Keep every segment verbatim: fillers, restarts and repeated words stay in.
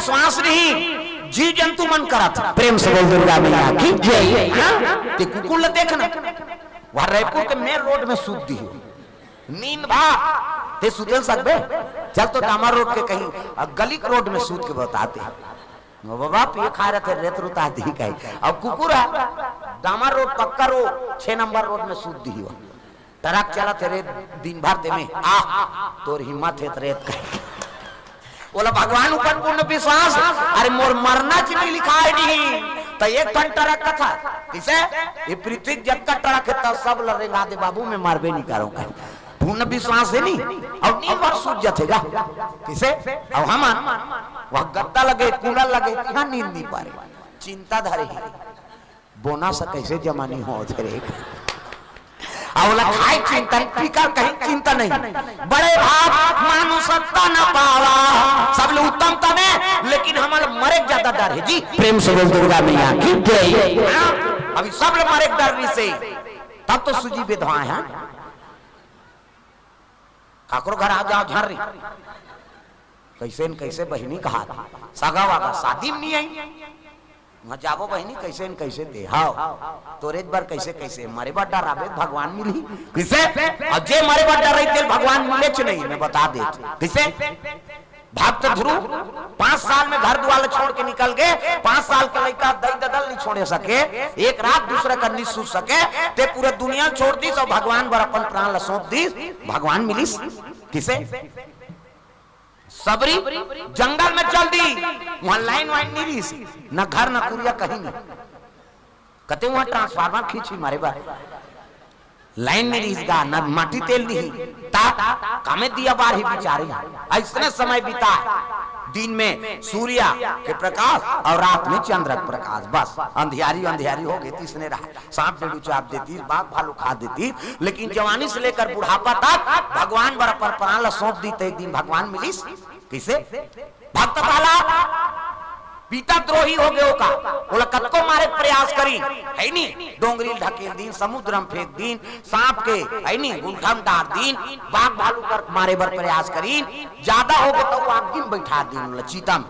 विश्वास नहीं, जीव जंतु मन करत। प्रेम से बोल दुर्गा मैया की जय। हाँ? ते कुकुर ल देख ना, वह रायपुर के मेन रोड में सूत दिही। नींद भा, ते सुते सकबे? चल तो डामर रोड के कहीं, अ, गली के रोड में सूत के बताते। वो बाबा पिए खा रहे थे, रेत रुता दी कहीं। अब कुकुर है, डामर रोड, पक्का रोड, छह नंबर रोड में सूत दिही हो। ट्रक चलत हे रे दिन भर ते में, आ, तोर हिम्मत हे त रेत कहीं। बोला भगवान ऊपर पूर्ण विश्वास, अरे मोर मरना च नहीं लिखाय नहीं, त एक ठन ट्रक कथा, किसे? ये पृथ्वी जतका ट्रक हे, त सब ल रेंगा दे बाबू, मैं मरबे नहीं करूं कहीं। पूर्ण विश्वास हे नहीं, अउ नींद भर सूत जथे गा। किसे? अउ हमन, वह गद्दा लगे, कूलर लगे, इहाँ नींद नहीं पारे। चिंता धरे हे। बोनस कैसे जमा नहीं हो रे? अउ ओला खाए चिंता नहीं, पीकर कहीं चिंता नहीं। बड़े भाग मानुष तन पावा, सब ले उत्तम तन हे, लेकिन हमन ल मरे के ज्यादा डर हे जी। प्रेम से बोल दुर्गा मैया की जय। हाँ, अभी सब ले मरे के डर रहिसे, तब तो सूजी बेधवाए हे। काकरो घर आ जाओ झर्री, कैसे न कैसे बहिनी कहा, सगा वागा शादी में नहीं आई, वहाँ जाबो बहिनी, कैसे न कैसे ते, हाव, तोरेच बर कैसे कैसे, मरे बर डराबे भगवान मिलही, किसे? अउ जे मरे बर डरही तेल भगवान मिलेच नहीं, मैं बता देत, किसे? भक्त ध्रुव पांच साल में घर दुआर ल छोड़ के निकल गे, पांच साल के लइका दई ददा ल नहीं छोड़े सके, एक रात दूसरा कर नहीं सूत सके, ते पूरा दुनिया ल छोड़ दिस अउ भगवान बर अपन प्राण ल सौंप दिस, भगवान मिलिस, किसे? सबरी जंगल में चल दी, वहां लाइन वाइन नहीं रहिस, न घर न कुरिया कहीं नहीं। कते वहां ट्रांसफार्मर खींची मारे बा, लाइन नहीं रहिस गा, न माटी तेल दिही, ता कामे दिया बार ही बिचारी। ऐसने समय बीता, दिन में सूर्या के प्रकाश अउ रात में चंद्र के प्रकाश, बस अंधियारी अंधियारी हो गे, तीसने रहा। सांप डेडू चाप देती, बाघ भालू खा देती, लेकिन जवानी से लेकर बुढ़ापा तक भगवान बर अपन प्राण ला सौंप दी, त एक दिन भगवान मिलिस। कइसे? भक्त प्रहलाद पिता द्रोही हो गयो का, ओला कतको मारे के प्रयास करी, है नी? डोंगरी ल ढकेल दीन, समुद्र में फेंक दीन, सांप के, है नी, गुंठा में डार दीन, बाघ भालू कर मारे बर प्रयास करी, ज्यादा हो गए तो वो आगी में बैठा दीन, ओला चीता में,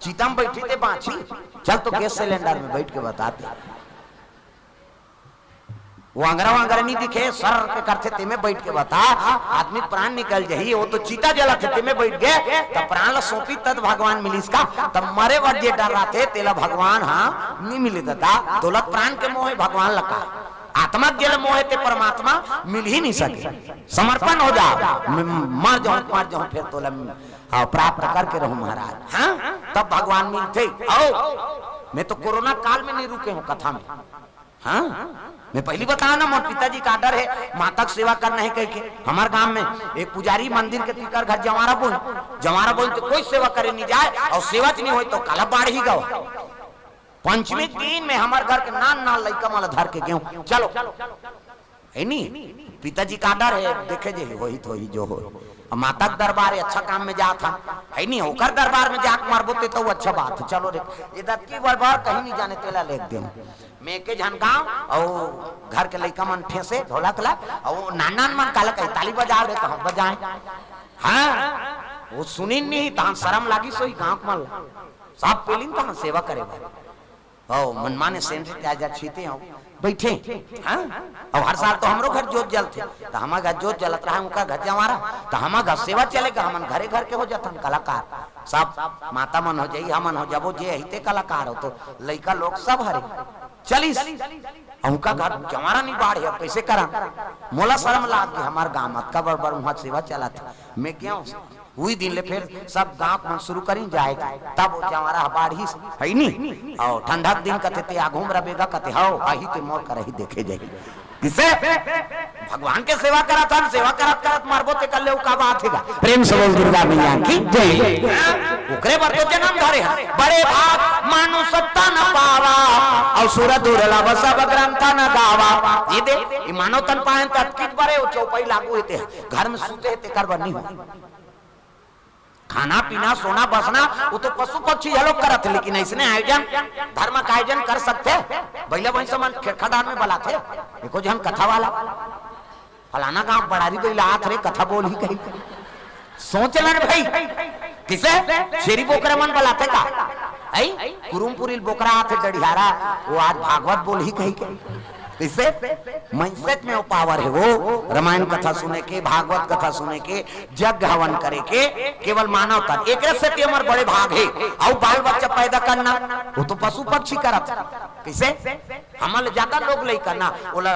चीता में बैठी ते बांची, चल तो गैस सिलेंडर में बैठ के बता दे। वो अंगरा वंगरा नहीं दिखे, सर के करथे, तेमे बैठ के बता, आदमी के प्राण निकल जही, वो तो चीता जलत हे, तेमे बैठ गए, तब प्राण ला सौंपी, तब भगवान मिलिस का, तब मरे बर जे डर रहा थे, तेला भगवान, हाँ, नहीं मिले दादा, दौलत प्राण के मोह हे, भगवान ला का, आत्मा के जेला मोह हे, ते परमात्मा मिल ही नहीं सके, समर्पण हो जाओ, म-, मर जाओ, मर जाओ, फिर तोला, हाँ, प्राप्त करके रहूं महाराज, हाँ, तब भगवान मिलथे, आओ, मैं तो कोरोना काल में नहीं रुके हूँ कथा में, हाँ, मैं पहली बताया ना, मोर पिताजी का आर्डर है, माता के सेवा करना है कह के। हमार गांव में एक पुजारी मंदिर के तीकर घर जवारा बोल, जवारा बोल तो कोई सेवा करे नहीं जाए, और सेवा च नहीं होय तो काला बाढ़ ही गवा। पंचमी के दिन में हमार घर के नान नान लइका मन ला धर के गेहूं, चलो, है नी, पिताजी का आर्डर है, देखे जे वही तो ही जो हो। अब माता के दरबार है, अच्छा काम में जात हा, है नी, ओकर दरबार में जाके मरबो ते तो अच्छा बात है। चलो रे, ये दत्ती बरबार कहीं नहीं जाने, तेला लेके देहूं। मैं एके झन गाँव, अउ घर के लइका मन ठेसे ढोलक ला, अउ नान नान मन काला कही, ताली बजाओ रे, तो हम बजाए। हाँ, वो सुनिन नहीं, तहन शरम लागिस होही गाँव के मन ला। सब पेलिन तहन सेवा करे बर। ओ, मनमाने सेंध ते आजा छीते हो, बैठे। हाँ, अब हर साल तो हमरो घर जोत जलथे, तो हमार घर जोत जलत रहा, उनका घर जवारा, तो हमार घर सेवा चलेगा, हमन घरे घर के हो जाथन कलाकार। सब माता मन हो जाई, हमन हो जाबो, जे अहिते कलाकार हो, तो लइका लोग सब हरे। चलिस, उनका घर जवारा नहीं बाढ़ है, अब कैसे करा? मोला शर्म लाग गई, हमार गाँव अतका बड़ बड़ वहाँ सेवा चलत, मैं गया हूँ। उही दिन ले फिर सब गाँव मन शुरू करिन जाए, तब वो जवारा ह बाढ़िस, है नी? अउ ठंडा के दिन कथे, "ते आघू म रबेगा?" कथे, "हव, आही ते मोर करही देखे जाही।" किसे? भगवान के सेवा करत हन, सेवा करत करत मरबो ते कर ले, उ का बात हे गा? प्रेम से बोल दुर्गा मैया की जय। ओकरे बर तो जन्म धरे हन। बड़े भाग मानुष तन पावा, अउ सुर दुर्लभ सब ग्रंथ न गावा। ये दे, ये मानव तन पाए त अतकित बड़े, वो चौपाई लागू हेते, घर में सूते हेते, कर बर नहीं हो। खाना पीना, सोना बसना, वो तो पशु पक्षी घलो करत हे, लेकिन ऐसने आयोजन, धर्म का आयोजन कर सकथे। बइला भैंसा मन खेरखा डार में बलाथे, एको झन कथा वाला, "फलाना गांव बड़ारी बइला आत रे, कथा बोलही," कही। सोच ले रे भाई, किसे? छेरी बोकरा मन बलाथे का? आई? कुरुमपुरी बोकरा आथे डढ़ियारा, वो आज भागवत बोलही कही के। किसे? mindset में वो power है, वो रामायण कथा सुने के, भागवत कथा सुने के, यज्ञ हवन करे के, केवल मानव तन। एकरे सेती हमर बड़े भाग हे। अउ बाल बच्चा पैदा करना, वो तो पशु पक्षी करत। किसे? हमन ले ज्यादा लोग लइका ना, ओला,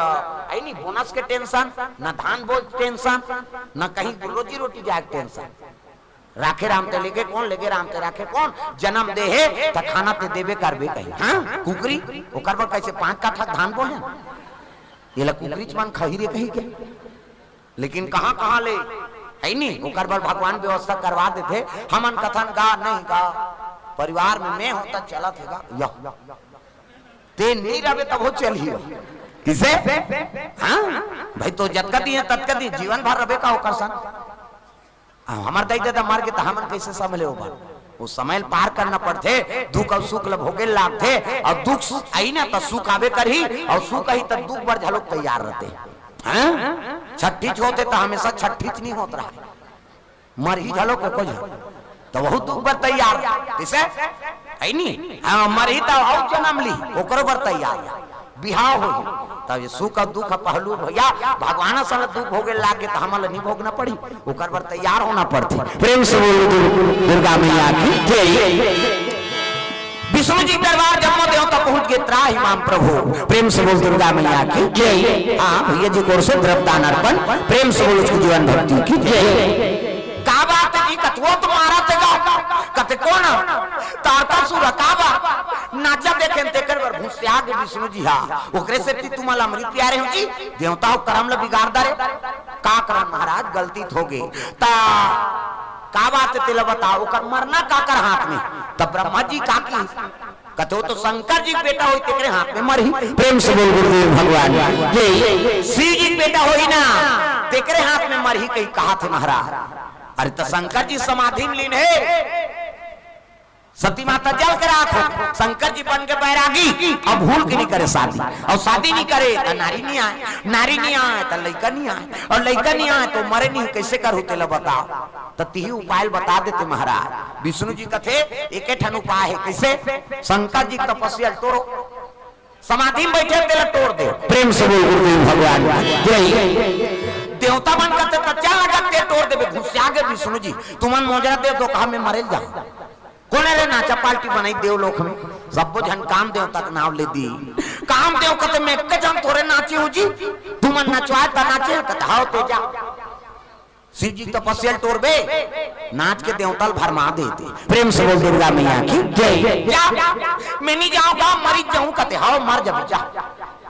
आई नहीं, bonus के tension, ना धान बोझ tension, ना कहीं रोजी रोटी जाए के tension। राखे राम ते लेगे कौन, लेगे राम ते राखे कौन? जन्म दे हे त खाना ते देबे करबे कही। हाँ, कुकरी, ओकर बर कैसे पांच काठा धान बोहे? ये ला कुकरी च मन खही रे कही के। लेकिन कहाँ कहाँ ले, है नी, ओकर बर भगवान व्यवस्था करवा देथे। हमन कथन गा नहीं गा, परिवार में मैं होता चलत हे गा, यह ते नहीं रहबे तब हो चलही। किसे? हाँ भाई, तो जतका दिए ततका दिए, जीवन भर रहबे का ओकर संग? अब हमर दाई ददा मर गे त हमन कैसे संभले ओबर? वो समय ल पार करना पड़थे, दुख अउ सुख ल भोगे ल लागथे, अउ दुख सु-, आई ना त सुख आबे करही, अउ सुख आही त दुख बर घलोक तैयार रहते। हाँ? छट्ठी च होथे त हमेशा छट्ठी च नहीं होत रहा, मरही घलोक एको झन, त वहू दुख बर तैयार। किसे? है नी? हाँ, मरही त अउ जन्म ली, ओकरो बर तैयार। बिहाव होही। तब ये सुख अउ दुख पहलू भैया, भगवान सन दुख भोगे लागे त हमन ल नहीं भोगना पड़ी, ओकर बर तैयार होना पड़थे। प्रेम से बोल दुर्गा मैया की जय। विष्णु जी दरबार जम्मो देवता पहुंच गए, त्राहि माम प्रभु। प्रेम से बोल दुर्गा मैया की जय। हाँ, भैया जी की ओर से द्रव्य दान अर्पण, प्रेम से बोल उसकी जीवन भक्ति की जय। का बात है जी, कथवो तो मारा थे गा, कथे कौन? तारकासुर का बात? नाचा देखे तेकर बर घुसिया गे विष्णु जी हा। ओकरे सेती तुमन ल अमृत पिया रहे हो जी, देवता हो करम ल बिगाड़ डारे। का करम महाराज, गलती हो गे। ता का बात है तेला बताओ, ओकर मरना काकर हाथ में? तब ब्रह्मा जी का की कथो तो शंकर जी के बेटा होई तेकरे हाथ में मरही। प्रेम से बोल गुरुदेव भगवान जय। शिव जी के बेटा होई ना, तेकरे हाथ में मरही कही कहा थे महाराज। अरे तो शंकर जी समाधि में लीन है, सती माता जल के राख हो, शंकर जी बन के बैरागी, अब भूल के नहीं करे शादी, और शादी नहीं करे तो नारी नहीं आए, नारी नहीं आए तो लइका नहीं आए, और लइका नहीं आए तो मरे नहीं, कैसे करू तेला बताओ। तो तिही उपाय बता देते महाराज। विष्णु जी कथे एक ठन उपाय है, कैसे? शंकर जी तपस्या ल तोड़ो, समाधि में बैठे तेला तोड़ दे। प्रेम से बोल गुरुदेव भगवान की जय। देवता मन कथे त चल लगा ते तोड़ देबे। घुसिया गे विष्णु जी, तुमन मोजरा दे दो कहा मैं मरे ल जाऊं। कोने रे नाचा पार्टी बनाई देवलोक में, सब्बो झन काम देवता के नाव ले दी। काम देव कथे मैं एक जन थोरे नाचे हो जी, तुमन नचवाए त नाचे, कथे हाव ते जा। शिव जी तपस्या ल टोरबे, नाच के देवता ल भरमा देते। प्रेम से बोल दुर्गा मैया की जय। जा, मैं नहीं जाऊंगा, मरी जाऊं कथे हाव मर जबे जा।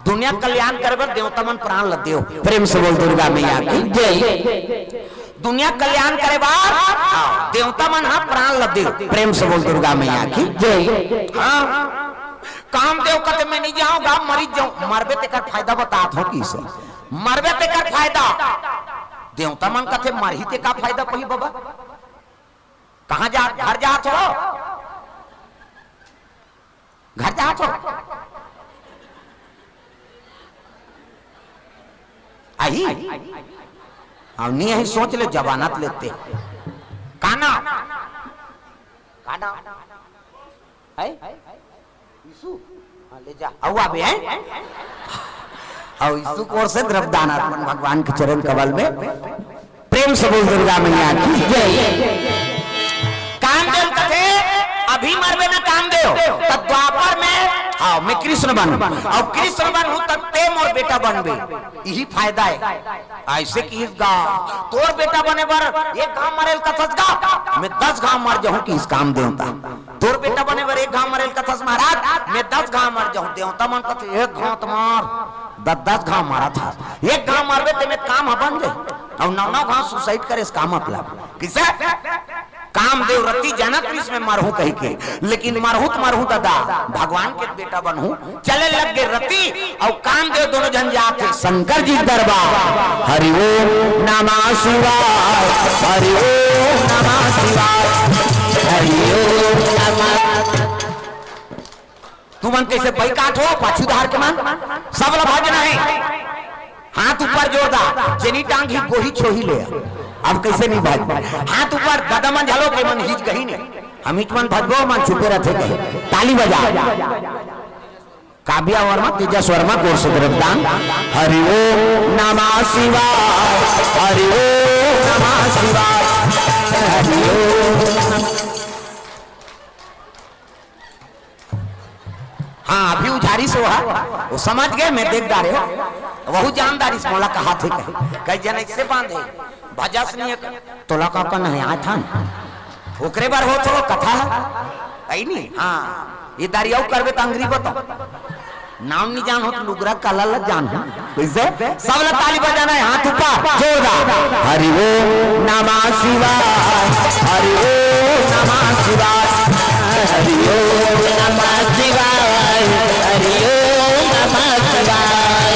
दुनिया कल्याण करे बर देवता मन प्राण ल देव। प्रेम से बोल दुर्गा मैया की जय। दुनिया कल्याण करे बर, हाँ, देवता मन हा प्राण ल देव। प्रेम से बोल दुर्गा मैया की जय। हाँ, कामदेव कथे मैं नहीं जाऊंगा, मरी जाऊं। मरबे तेकर फायदा बतात हो किसे? मरबे तेकर फायदा। देवता मन कथे मरही ते का फायदा पही बाबा? कहाँ जा, घर जात हो? घर जात हो? आही? हाँ, नहीं आही, सोच ले, जमानत लेते। काना? काना? है? यीशु? हाँ, ले जा। अउ आबे, हैं? अउ यीशु की ओर से द्रव्य दान अर्पण भगवान के चरण कमल में। प्रेम से बोल दुर्गा मैया की जय। कामदेव कथे, अभी मरबे ना कामदेव, त द्वापर में, हाँ, मैं कृष्ण बनहूं, अउ कृष्ण बनहूं त ते मोर बेटा बनबे, यही फायदा है। ऐसे किहिस गा, तोर बेटा बने बर एक घांव मरे ल कथस गा, मैं दस घांव मर जाहूं किहिस कामदेव ता। तोर बेटा बने बर एक घांव मरे ल कथस महाराज, मैं दस घांव मर जाहूं। देवता मन कथे एक घांव त मार, दस दस घांव मारत हस, एक घांव मरबे ते में काम ह बन जाही, अउ नौ नौ घांव suicide करे से का मतलब? किसे? कामदेव रति जानत रिहिस मैं मरहूं कहि के, लेकिन मरहूं त मरहूं दादा, भगवान के बेटा बनहूं। चले लग गे रति अउ कामदेव दोनों झन जात हे शंकर जी के दरबार। हरि ओम नमः शिवाय, हरि ओम नमः शिवाय, हरि ओम नमः। तुमन कैसे पैकाट हो, पाछू धार के मन? सब ला भाजना है। हाथ ऊपर जोरदार, जेनी टांग ही गोही छोही ले। अब कइसे नहीं भज? हाथ ऊपर, ददा मन झलो के मन हिच गही नहीं। हम हिच मन भजबो, मन चुपे रथे कहे। ताली बजा। काव्या वर्मा, तेजस वर्मा, कोर से द्रव्यदान। हरि ओम नमः शिवाय, हरि ओम नमः शिवाय, हरि ओम। हाँ, अभी उझारी से वहा, वो समझ गए, मैं देख डारे हो। वहू जानदारी से मोला कहा थे कहे, कई जन ऐसे बांधे, भजस नहीं है, तोला का कन है, आय थान। ओकरे बर हो तो कथा है, कहीं नहीं, हाँ, ये दारी अउ करबे त अंगरी बताओ। नाम नहीं जान हो तो लुगरा काला ला जान हो। कइसे? सब ला ताली बजाना है, हाथ ऊपर, जोरदार। हरि ओम नमः शिवाय, हरि ओम नमः शिवाय, हरि ओम नमः शिवाय, हरि ओम नमः शिवाय।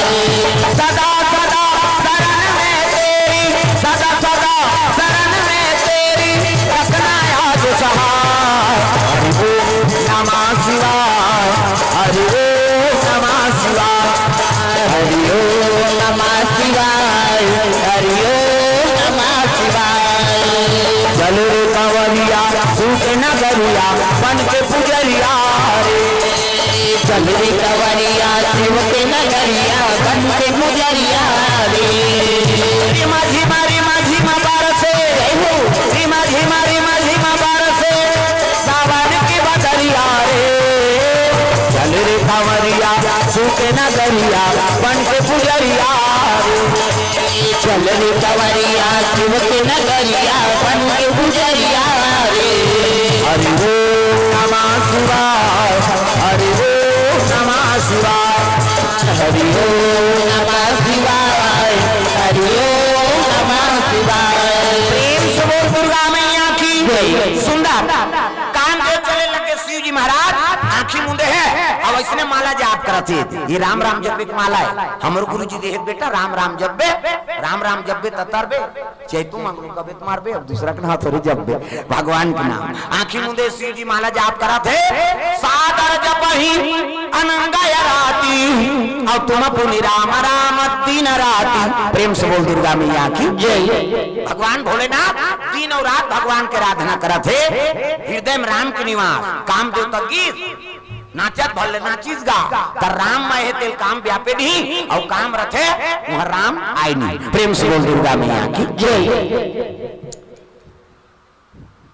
सदा सदा शरण में तेरी, सदा सदा शरण में तेरी, रखना याद सहाय। हरि ओम नमः शिवाय, हरि ओम नमः शिवाय, हरि ओम नमः शिवाय, हरि ओम नमः शिवाय। चल रे कंवरिया, सूत नगरिया, बन के पुजरिया रे। चल रे कंवरिया, शिव के नगरिया, बन के पुजरिया रे। रिमा झिमा, रिमा झिमा बरसे, रिमा झिमा, रिमा झिमा बरसे, सावन की बदरिया रे। चल रे कंवरिया, सूत नगरिया, बन के पुजरिया रे। चल रे कंवरिया, शिव के नगरिया, बन के पुजरिया रे। हरि ओम नमः शिवाय, हरि ओम नमः शिवाय, हरि ओम नमः शिवाय, हरि ओम नमः शिवाय। प्रेम से बोल दुर्गा मैया की जय। सुंदर काम के चले लगे शिव जी महाराज, आंखी मूंदे है, अब इसने माला जाप करत हे। ये राम राम जपे के माला है। हमर गुरु जी देहे बेटा, राम राम जपबे, राम राम जपबे, ततरबे, चैतू मंगलू कबे त मारबे, अब दूसरा के नाम थोड़ी जपबे, भगवान के नाम। आंखी मूंदे शिव जी माला जाप करत हे, सादर जपहि अनंगय राती, अउ तुम पुनि राम राम दिन राती। प्रेम से बोल दुर्गा मैया की जय। भगवान भोलेनाथ दिन अउ रात भगवान के आराधना करत हे, हृदय में राम के निवास, कामदेव तक गीत नाचत भले नाचिस गा, त राम मय हे तेल काम व्यापे नहीं, अउ काम रथे, वहां राम आय नहीं। प्रेम से बोल दुर्गा मैया की जय।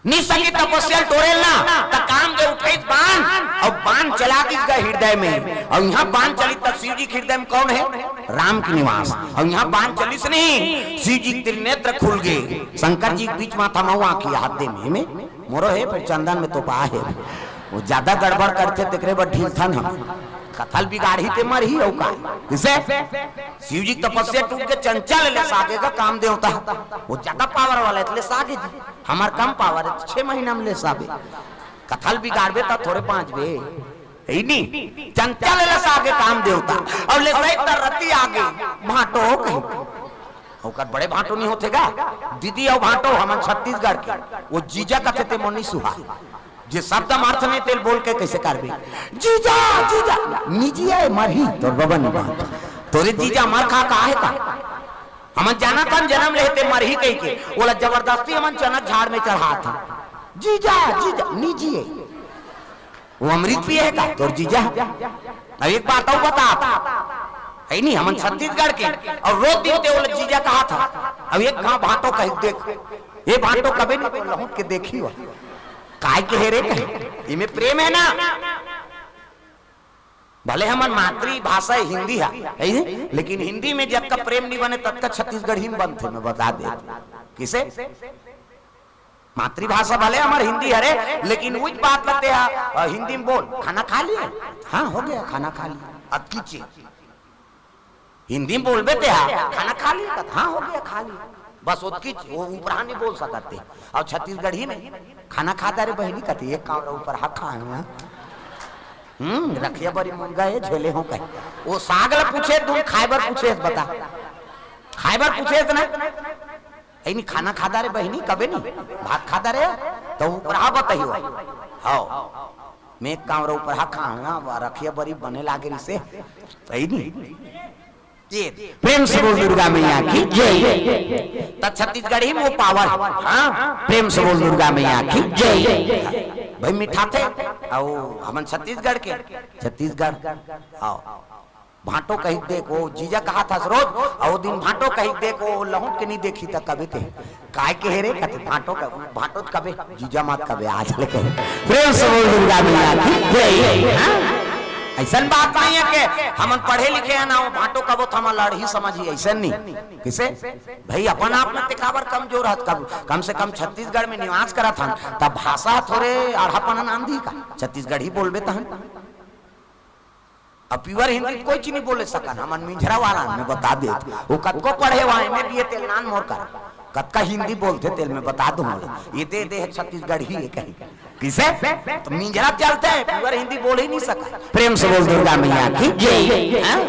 निसकी तपस्या टोरेल ना, त काम के उठाई बाण, अउ बाण चला दिस गा हृदय में, अउ यहाँ बाण चली त शिव जी के हृदय में कौन है? राम के निवास। अउ यहाँ बाण चलिस नहीं, शिव जी के त्रिनेत्र खुल गए, शंकर जी के बीच माथा महुआ की हाथ दे में, में मोरो हे, फिर चंदन में तो पा हे। वो ज्यादा गड़बड़ करथे, तेकरे बर ढीलथन हम। कथा ल बिगाड़ही ते मरही, अउ का? किसे? शिव जी तपस्या टूट के चंचल ले सागे का काम देवता। वो ज्यादा पावर वाला है, इसलिए सागे जी। हमार कम पावर है, छह महीना में ले साबे। कथा ल बिगाड़बे त थोरे पाँच बे। है नी? चंचल ले सागे काम देवता। अउ ले सही तर रति आगे, भाटो हो कहीं। ओकर बड़े भाटो नहीं होथे गा? दीदी अउ भाटो हमन छत्तीसगढ़ के। वो जीजा कथे ते मोनी सुहा। जे शब्द म अर्थ नहीं तेल बोल के कैसे करबे? जीजा, जीजा, निजी आय मरही, तोर बबा नहीं बात। तोरे जीजा मर खा का है का? हमन जानत हन जन्म लेहे ते मरही कहि के। ओला जबरदस्ती हमन चनक झाड़ में चढ़ात हन। जीजा, जीजा, निजी आय। वो अमृत पिए हे का तोर जीजा? अब एक बात अउ बतात, है नी, हमन छत्तीसगढ़ के, अउ रोज दिन ते ओला जीजा कहा था। अब एक घाव भाटो कही देख, ये भाटो कभी नहीं लहुट के देखी हो। काय के हे रे कहे, इमे प्रेम है ना? भले हमन मातृभाषा हिंदी है, है नी? लेकिन हिंदी में जतका प्रेम नहीं बने, ततका छत्तीसगढ़ी में बनथे, मैं बता दे। किसे? मातृभाषा भले हमर हिंदी हरे, लेकिन उच बात ला ते हा, अ, हिंदी में बोल, "खाना खा लिए?" "हाँ, हो गया, खाना खा लिया।" अतकी चीज। हिंदी में बोलबे ते हा, "खाना खा लिए?" "हाँ, हो गया, खा लिया।" बस ओतकी चीज, वो ऊपरहा नहीं बोल सकत ते। अउ छत्तीसगढ़ी में, "खाना खा डारे बहिनी?" कथे, "एक कांवरा ऊपरहा खाए हूँ।" हम्म, रखिया बरी मुनगा हे, झेले हो कहे। वो साग ला पूछे, तुम खाए बर पूछे, बता। खाए बर पूछे ना? "ए नी, खाना खा डारे बहिनी?" कबे नी, "भात खा डारे?" तो ऊपरहा बताही हो। हाँ, मैं एक कांवरा ऊपरहा खाहूँ, रखिया बरी बने लागे रिसे। सही नी? प्रेम से बोल दुर्गा मैया की जय। त छत्तीसगढ़ी में वो पावर है। हाँ, प्रेम से बोल दुर्गा मैया की जय। भाई मिठाथे, अउ हमन छत्तीसगढ़ के, छत्तीसगढ़, आओ। भांटो कही देख, वो जीजा कहा था रोज, अउ वो दिन भांटो कही देख, वो लहुट के नहीं देखी त कभी ते, काय के हे रे, कथे भांटो का, भांटो त कबे, जीजा मत कबे, आज लेके। प्रेम से बोल दुर्गा मैया की जय। हाँ? ऐसन बात नहीं है कि हमन पढ़े लिखे हैं ना, वो भांटो कबो त हमन लड़ही समझी, ऐसन नहीं। किसे? भाई अपन आप में ते काबर कमजोर हत, कम, कम से कम छत्तीसगढ़ में निवास करत हन, तब भाषा थोरे आढ़ापन आंदी का, छत्तीसगढ़ी बोलबे तहन। अब प्योर हिंदी त कोई चीज नहीं बोले सकन, हमन मिंझरा वाला में बता देत। वो कतको पढ़े हुआ, एमए बीए तेल नान मोर कर, कतका हिंदी बोलथे तेल में बता दूं। ये दे दे है छत्तीसगढ़ी है कहीं। किसे? तो मिंझरा चलते हैं, प्योर हिंदी बोल ही नहीं सका। प्रेम से बोल दुर्गा मैया की जय। हाँ?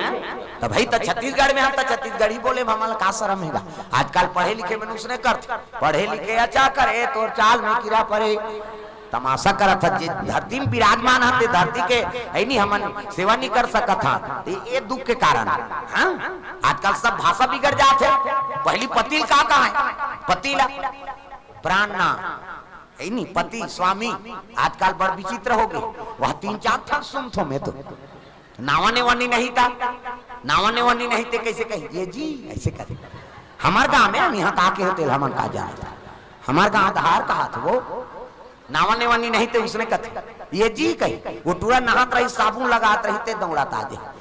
तो भाई तो छत्तीसगढ़ में हम तो छत्तीसगढ़ी बोले, हमला का शर्म हेगा? आजकल पढ़े लिखे मनुष्य ने करथे, पढ़े लिखे अच्छा करे, तोर चाल में कीड़ा पड़े। तमाशा करत हत, जे धरती में विराजमान हत, ते धरती के है नहीं, हमन सेवा नहीं कर सकत हन। ये, ये दुख के कारण। हाँ? आजकल सब भाषा बिगड़ जात है। पहली पतिल का कहा है? पतिला प्राण ना, है नहीं, पति स्वामी। आजकल बड़ विचित्र हो गए। वह तीन चार ठन सुनथो मैं तो। नावा ने वनी नहीं था, नावा ने वनी नहीं ते कैसे कही, "ये जी", ऐसे करे। हमार गाँव में हम यहाँ का के होते, हमन का जाने था। हमार गाँव धार कहा था वो, नावा ने वनी नहीं ते उसने कथे, "ये जी" कही। वो टूरा नहात रही, साबुन लगात रही, ते दौड़ात आ जाए।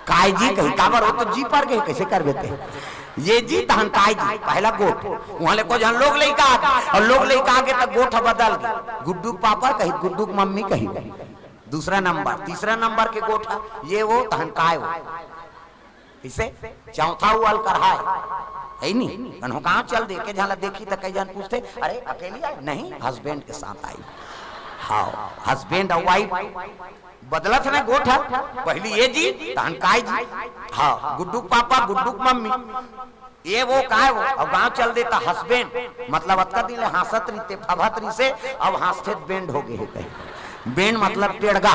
"काय जी" कही, "काबर हो तो जी पर गए, कैसे कर देते?" "ये जी" तहन "काय जी", पहला गोठ। वहाँ ले को जन लोग लइका आ गए, और लोग लइका आगे तो गोठ बदल गए। गुड्डू के पापा कही, गुड्डू के मम्मी कही। दूसरा नंबर, तीसरा नंबर के गोठ, "ये वो" तहन "काय वो", इसे चौथा वो अलकरहा है, है नी? कन्हो गाँव चल दे, के झाला देखी त कई जन पूछते, "अरे अकेली आई?" "नहीं, हस्बैंड के साथ आई।" हाँ, हस्बैंड और वाइफ बदलत ने गोठ है, पहली "ये जी", तहन "काय जी", हाँ, गुड्डू के पापा, गुड्डू के मम्मी, "ये वो", "काय वो", और गाँव चल देता हस्बैंड, मतलब अतका दिन ले हंसत रहिते, फभत रहिसे, अब हंसते त बैंड हो गए हो कहीं। बैंड मतलब टेड़गा।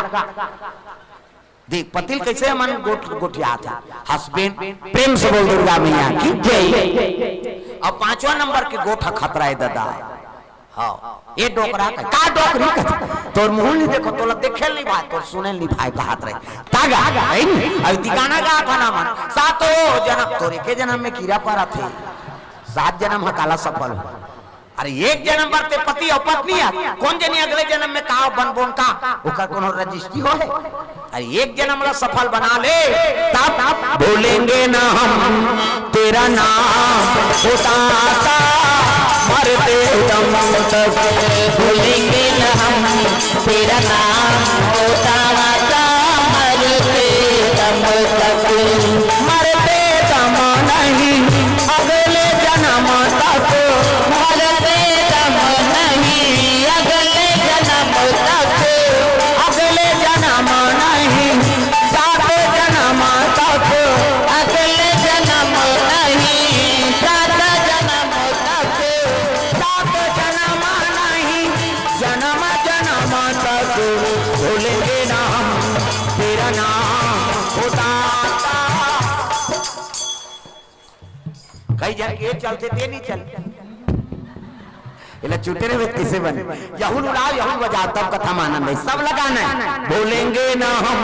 देख, पतिल कैसे हमन गोठ-, गोठियात हे। हस्बैंड, प्रेम से बोल दुर्गा मैया की जय। अब पांचवा नंबर के गोठ खतरा है दादा। हाँ, ये डोकरा का, का डोकरी का? तोर मुंह नहीं देखो, तोला देखे नहीं भाई, तोर सुने नहीं भाई, कहात रहे। तागा, है नी? अब दिगाना गा था ना मन। सातों जन्म, तोरे के जन्म में कीड़ा पड़ा थे। सात जन्म हकाला सफल हो। अरे एक जन्म बर ते पति और पत्नी है, कौन जनी अगले जन्म में का बनबोन का, ओकर कोनो रजिस्ट्री हो है? अरे एक जन्म ला सफल बना ले, तब भूलेंगे ना हम तेरा नाम, ओ दाता, मरते दम तक भूलेंगे ना हम तेरा नाम, ओ दाता, मरते दम तक, मरते दम नहीं, अगले जन्म तक, मरते दम नहीं, अगले जन्म तक, अगले जन्म नहीं, सात जन्म तक, अगले जन्म नहीं, सात जन्म तक, सात जन्म नहीं, जन्म जन्म तक भूलेंगे ना हम तेरा नाम, ओ दाता। कई जन के चलते ते नहीं चल। इला चुटे रहे किसे बने। यहुल उड़ाओ, यहुल बजाओ, तब कथा में आनंद है। सब लगाना है। भूलेंगे ना हम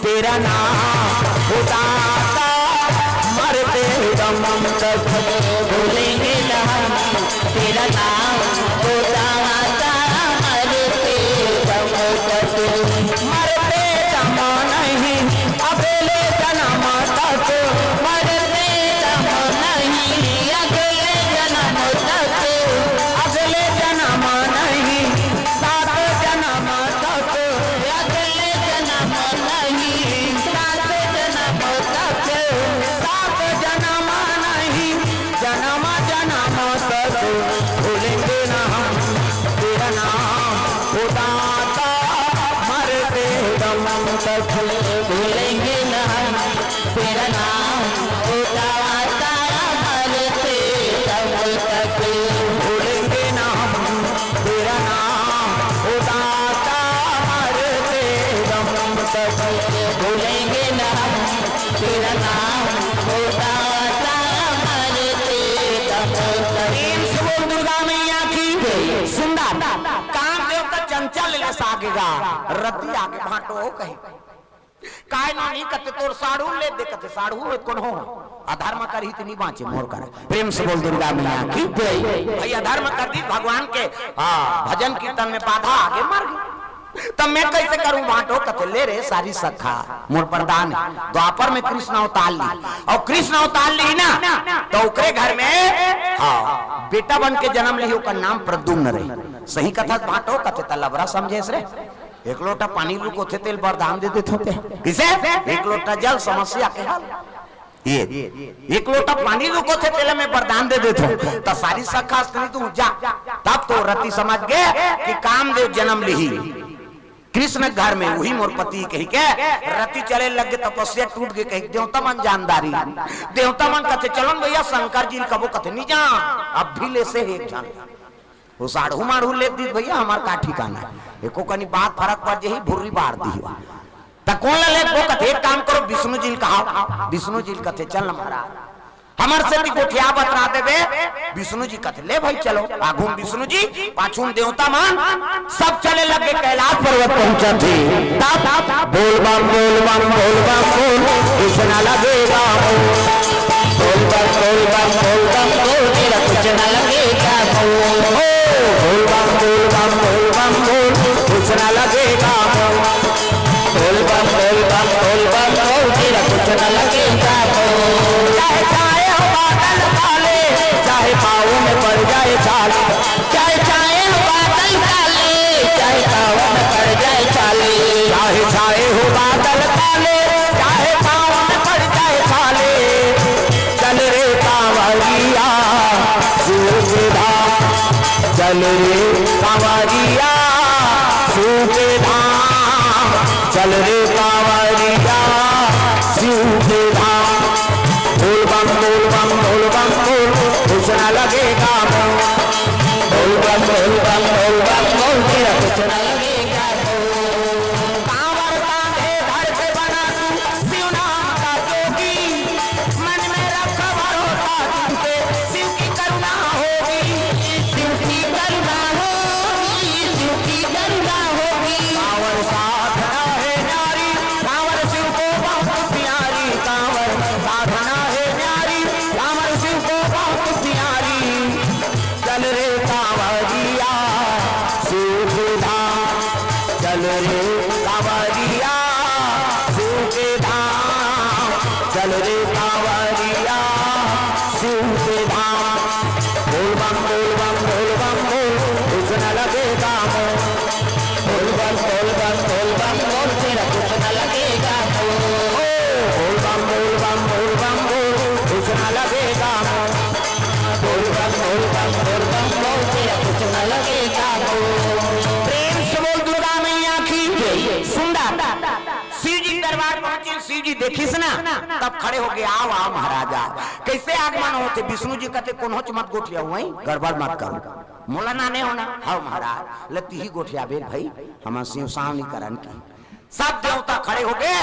तेरा नाम, ओ दाता, मरते दम तक। भूलेंगे ना हम तेरा नाम, ओ दाता, मरते दम तक। मरते दम नहीं, अगले जन्म तक, मरते दम नहीं, अगले जन्म तक, अगले जन्म नहीं, सात जन्म तक, अगले जन्म नहीं, सात जन्म तक, सात जन्म नहीं, जन्म जन्म तक भूलेंगे ना हम तेरा नाम, ओ दाता, मरते दम तक भूलेंगे ना हम तेरा नाम, ओ दाता, मरते दम तक भूलेंगे ना हम तेरा नाम, ओ दाता, मरते दम तक भूलेंगे ना हम तेरा नाम, मैया की सुंदर। कामदेव का चंचल ले सागे गा, रति आगे भांटो हो कही। काय नोनी कथे तोर साढ़ू ले दे, कथे साढ़ू होय त कोनो हो। अधर्म करही त नी बांचे मोर कर। प्रेम से बोल दुर्गा मैया की जय। भाई अधर्म कर दी भगवान के, हाँ, भजन कीर्तन में बाधा आगे मर गई। तब मैं कैसे करूं भांटो? कथे ले रे सारी सखा, मोर वरदान हे। द्वापर में कृष्ण अवतार ली, अउ कृष्ण अवतार ली ना, त ओकरे घर में, हाँ, बेटा बन के जन्म ली, ओकर नाम प्रद्युम्न रही। सही कथस भांटो? कथे त लबरा समझेस रे। एक लोटा पानी रुकोथे तेला वरदान दे देथों ते। किसे? एक लोटा जल समस्या के हल। ये एक लोटा पानी रुकोथे तेला मैं वरदान दे देथों। त सारी सखा स्त्री तू जा। तब तो रति समझ गे कि कामदेव जन्म लिही, कृष्ण घर में उही मोर पति कही के रति चले लग गे, तपस्या टूट गे कही देवता मन जानदारी। देवता मन कथे चलो न भैया शंकर जी ल कबो, कथे नी जा, अब भी ले से हे एक झन। वो साढ़ू माढ़ू लेत दिस भैया, हमार का ठिकाना हे। एको कनी बात फरक पड़ जही, भुर्री बार दिही। त कोन ला लेत वो? कथे एक काम करो, विष्णु जी ल कहाव। विष्णु जी ल कथे चल न महाराज, हमर सेती गोठिया बतरा देबे। विष्णु जी कथे ले भाई चलो। आघू म विष्णु जी, पाछू म देवता मन, सब चले लग गे कैलाश पर्वत पहुंचत हे। तब बोल बम बोल बम बोल बम बोल, कुछ न लगेगा बोल। बोल बम बोल बम बोल बम बोल, तेरा कुछ न लगेगा बोल। ओ बोल बम बोल बम बोल बम बोल, कुछ न लगेगा बोल। बोल बम बोल बम बोल बम बोल, तेरा कुछ न लगेगा बोल। चाहे छाए हो बादल काले, चाहे पाँव में पड़ जाए छाले। चाहे छाए हो बादल काले, चाहे पाँव में पड़ जाए छाले। चाहे छाए हो बादल काले, चाहे पाँव में पड़ जाए छाले। चल रे कांवरिया शिव के धाम, चल रे कांवरिया शिव के धाम, चल रे कांवरिया शिव के धाम। बोल बम बोल बम बोल बम बोल, कुछ ना लगेगा बोल। बोल बम बोल बम बोल बम बोल, तेरा कुछ ना लगेगा बोल। कांवर कांधे धर के बना तू शिव नाम का जोगी, मन में रख भरोसा तुम पे, शिव की करुणा होगी। शिव की करुणा होगी, शिव की करुणा होगी। कांवर साधना है न्यारी, कांवर शिव को बहुत प्यारी। कांवर साधना है न्यारी, कांवर शिव को बहुत प्यारी। चल रे कांवरिया शिव के धाम, चल रे कांवरिया शिव के धाम, चल रे कांवरिया शिव के धाम। बोल बम बोल बम बोल बम बोल, कुछ न लगेगा बोल। बोल बम बोल बम बोल बम बोल, तेरा कुछ न लगेगा बोल। ओ बोल बम बोल बम बोल बम बोल, कुछ न लगेगा बोल। बोल बम बोल बम बोल बम बोल, तेरा कुछ न लगेगा बोल। प्रेम से बोल दुर्गा मैया की जय। सुंदर शिव जी के दरबार पहुंचे, शिव जी देखिस ना, तब खड़े हो गे, आव आव महाराज आव। कैसे आगमन होथे? विष्णु जी कथे कोन्होच मत गोठियाव, वहीं गड़बड़ मत करो। मोला नाने होना, हव महाराज, ल तिही गोठियाबे भाई, हमन शिव साव नी करन की। सब देवता खड़े हो गे,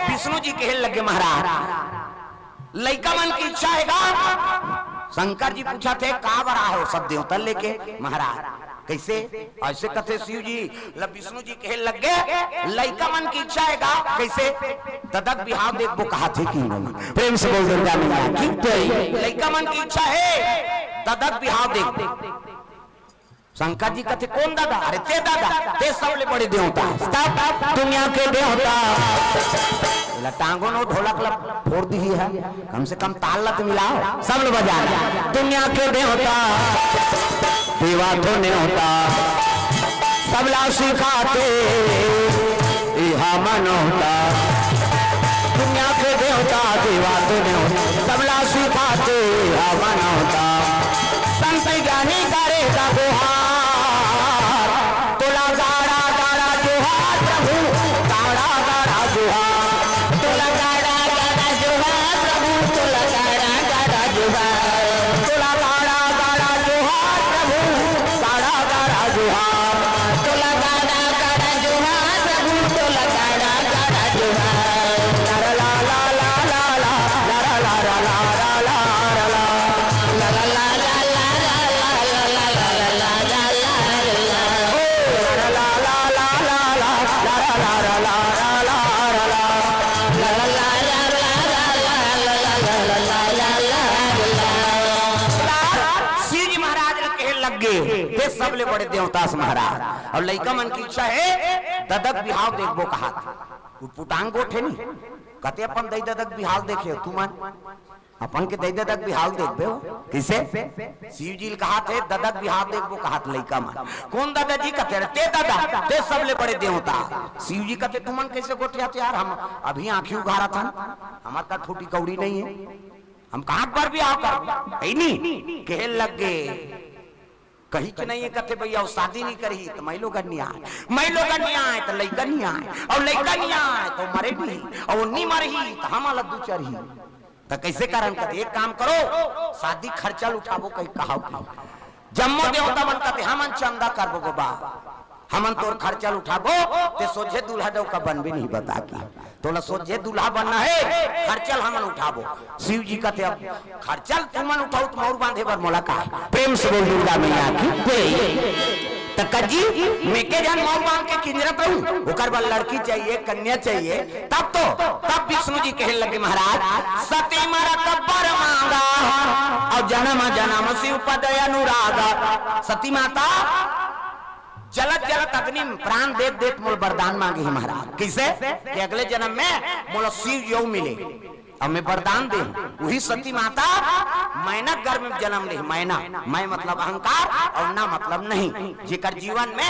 विष्णु जी कहे लगे महाराज, लइका मन की इच्छा हे गा। शंकर जी पूछथे का बर आए हो सब देवता लेके महाराज? कैसे? ऐसे कथे शिव जी ल विष्णु जी कहे लग गे, लइका मन की इच्छा हे गा। कैसे? ददा के बिहाव देखबो कहाथे कि। प्रेम से बोल दुर्गा मैया की जय। लइका मन की इच्छा हे, ददा के बिहाव देखबो। शंकर जी कथे कोन ददा? अरे ते ददा, ते सबले बड़े देवता, सब दुनिया के देवता। एला टांगो न, ढोलक ला फोड़ दिही हे, कम से कम ताल ला तो मिलाव, सब लोग बजा। दुनिया के देवता, देवा तो नेवता, सबला सिखाथे, इहा मनौता। दुनिया के देवता, देवा तो नेवता, सबला सिखाथे, इहा मनौता। संत ज्ञानी करे का गुहार, तोला गाड़ा गाड़ा जोहार प्रभु, गाड़ा गाड़ा जोहार। तोला गाड़ा गाड़ा जोहार प्रभु, तोला गाड़ा गाड़ा जोहार। तोला गाड़ा गाड़ा जोहार प्रभु, गाड़ा गाड़ा जोहार। तोला गाड़ा गाड़ा जोहार प्रभु, तोला गाड़ा गाड़ा जोहार। ला ला ला ला ला ला। शिव जी महाराज ल कहे लग गे, "ते सबले बड़े देवता अस महाराज।" अउ लइका मन के इच्छा हे, ददा के बिहाव देखबो कहात। वो पुटांग गोठ हे नी, कथे, "अपन दई ददा के बिहाव देखे हो तुमन?" अपन के दई ददा के बिहाव देखबे हो? कइसे? शिव जी ल कहात हे, "ददा के बिहाव देखबो कहात लइका मन।" "कोन ददा जी?" कथे, "ते ददा, ते सबले बड़े देवता।" शिव जी कथे, "तुमन कइसे गोठियात यार? हम अभी आँखी उघारत हन, हमर करा फूटी कौड़ी नइ हे, हम कहाँ के बर बिहाव करबो?" हे नी, कहे लग गे, "कहीं के नइ हे," कथे, "भइया, अउ शादी नइ करही त मइलोगन नइ आय, मइलोगन नइ आय त लइका नइ आय, अउ लइका नइ आय त मरे नइ, अउ नइ मरही त हमला दू चरही।" त कइसे करन? कथे, "एक काम करो, शादी खर्चा ल उठाबो कहि कहाव।" जम्मो देवता मन कथे, "हमन चंदा करबो बबा, हमन तोर खर्चा ल उठाबो, ते सोझे दूल्हा डउका बनबे नहीं बता के, तोला सोझे दूल्हा बनना हे, खर्चा ल हमन उठाबो।" शिव जी कथे, "अब खर्चा ल तुमन उठाओ त मउर बांधे बर मोला का?" प्रेम से बोल दुर्गा मैया की जय। त कज्जी, मैं के झन मउर बांध के किंजरत रहूं, ओकर बर लड़की चाहिए, कन्या चाहिए, तब तो, तब विष्णु जी कहे लगे, "महाराज, सती मरत बर मांगा, अउ जन्म जन्म शिव पद अनुरागा।" सती माता जलत जलत अग्नि में प्राण देत देत मोला वरदान मांगे हे महाराज। कइसे? कि अगले जन्म में मोला शिव जी मिले। अब मैं वरदान दे हूं, उही सती माता मैना गर्भ में जन्म ले, मैना, मैं मतलब अहंकार अउ ना मतलब नहीं, जेकर जीवन में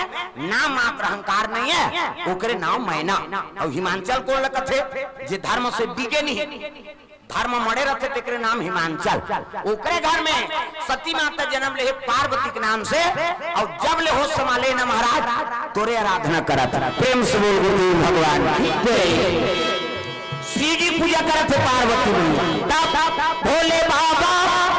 नाम मात्र अहंकार नहीं हे, ओकरे नाम मैना। अउ हिमांचल कोन ल कथे? जे धर्म से डिगे नहीं, धर्म मड़े रथे, तेकरे नाम हिमांचल। ओकरे घर में सती माता जन्म ले हे पार्वती के नाम से, अउ जब ले होश संभाले ना महाराज, तोरे आराधना करत। प्रेम से बोल गुरुदेव भगवान की जय। शिव जी पूजा करत हे पार्वती मैया। तब भोले बाबा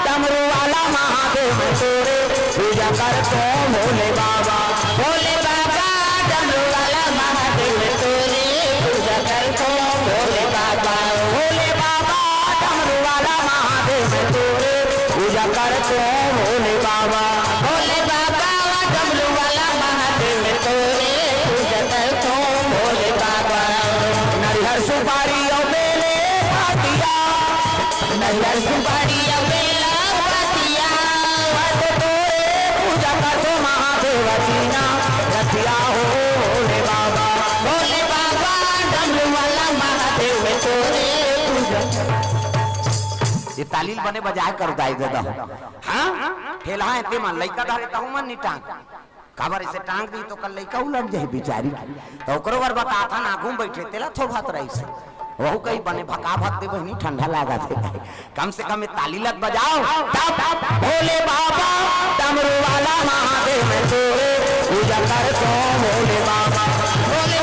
डमरू वाला महादेव तोरे पूजा करत हो भोले बाबा। भोले बाबा डमरू वाला महादेव तोरे पूजा करत हो भोले बाबा। भोले बाबा डमरू वाला महादेव तोरे पूजा करत हो भोले बाबा। भोले बाबा डमरू वाला महादेव तोरे पूजा करत हो भोले बाबा। नरिहर सुपारी अउ बेले पातिया, नरिहर सुपारी अउ बेला पातिया, बस तोरे पूजा करथो महादेव दीना रतिया हो भोले बाबा। भोले बाबा डमरू वाला महादेव तोरे पूजा। ये ताली ल बने बजाय कर दाई ददा। हाँ, ठेलहा हे तेमा लइका धरे तहू मन नी टांग। काबर अइसे टांग दी तो कल लइका उलट जाही बिचारी। त ओकरो बर बताथन, आगू में बइठे तेला थोभत रहिस। वहू कही बने भका भक दे बहिनी, ठंडा लागत हे। कम से कम ये ताली ल त बजाव। तब भोले बाबा डमरू वाला महादेव तोरे पूजा करथो भोले बाबा। भोले